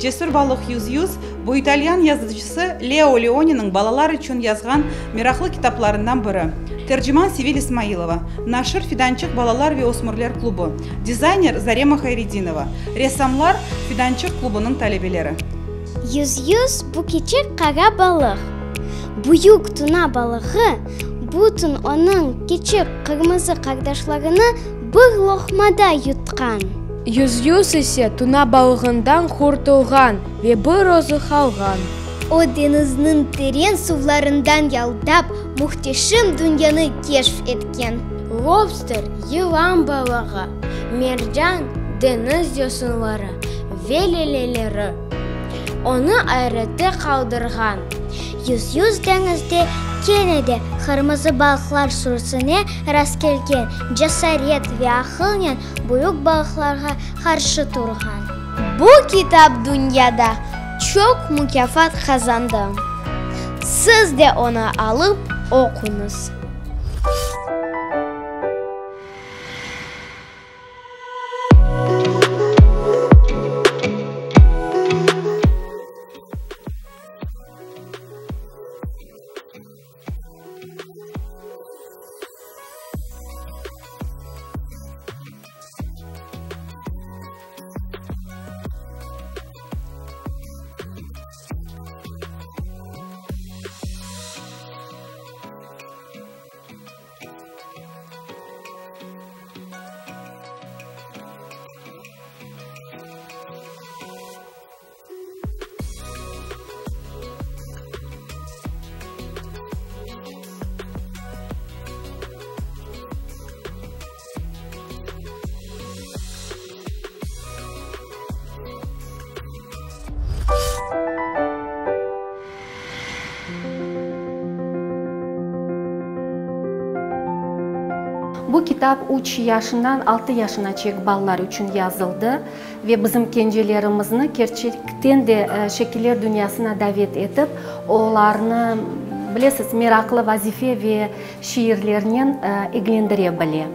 Cesür balıq Yüz-Yüz, bu italyan yazıcısı Leo Leoniniñ balalar içün yazğan meraqlı kitaplarından biri. Terciman Sevil İsmailova. Naşir Fidançıq balalar ve ösmürler klubı. Dizayner Zarema Hayredinova. Ressamlar Fidançıq klubunıñ talebeleri. Yüz-yüz bu kiçik qara balıq. Büyük tuna balığı bütün onıñ kiçik qırmızı qardaşlarını bir loqmada yutqan. Yüz-yüz ise tuna balığından qurtulğan ve bir özü qalğan. O deñizniñ teren suvlarından yaldap, mühteşem dünyanı keşf etken. Lobster, yılan balığı, mercan, deñiz yosunları ve leleleri onı ayrette qaldırğan. Yüz-yüz deñizde kene de qırmızı balıqlar sürüsine rastkelgen, cesaret ve aqılnen büyük balıqlarğa qarşı turğan. Bu kitap dünyada çoq mukâfat qazandı. Siz de onı alıp oquñız. Bu kitap üç yaşından altı yaşınaçek balalar içün yazıldı ve bizim kencelerimizni kerçekten de şekiller dünyasına davet etip, olarnı, bilesiz, meraqlı vazife ve şiirlernen eglendire bile.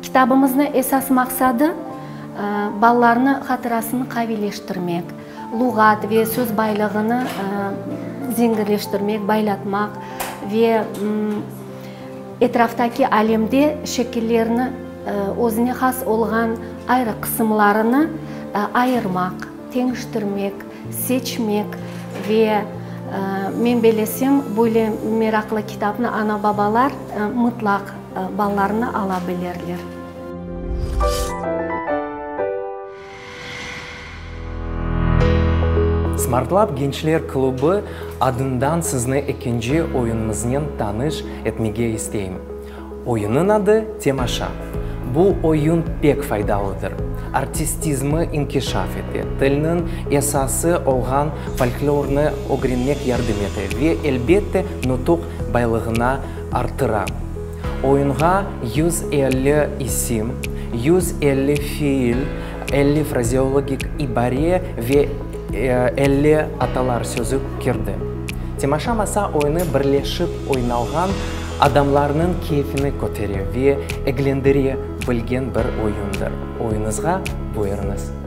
Kitabımıznı esas maqsadı, balalarnı hatırasını qaviyleştirmek, luğat ve söz baylığını zenginleştirmek, baylatmaq ve etraftaki alemde şekillerni özüne has olğan ayrı qısımlarını ayırmaq, teñiştirmek, seçmek ve men bellesem, böyle meraqlı kitapnı ana-babalar mıtlaq balalarına ala bilirler. SmartLab gençler klubı adından sizni ekinci oyunımıznen tanış etmege isteyim. Oyunıñ adı Temaşa. Bu oyun pek faydalıdır, artistizmi inkişaf ete, tilniñ esası olğan folklornı ögrenmek yardım ete ve, elbette, nutuq baylığına arttıra. Oyunğa 150 isim, 150 fiil, 50 frazeologik ibare ve 50 atalar sözü kirdi. Temaşa masa oyunı birleşip oynalğan adamlarnıñ keyfini kötere ve eglendire bilgen bir oyundır. Oyunızğa buyurıñız!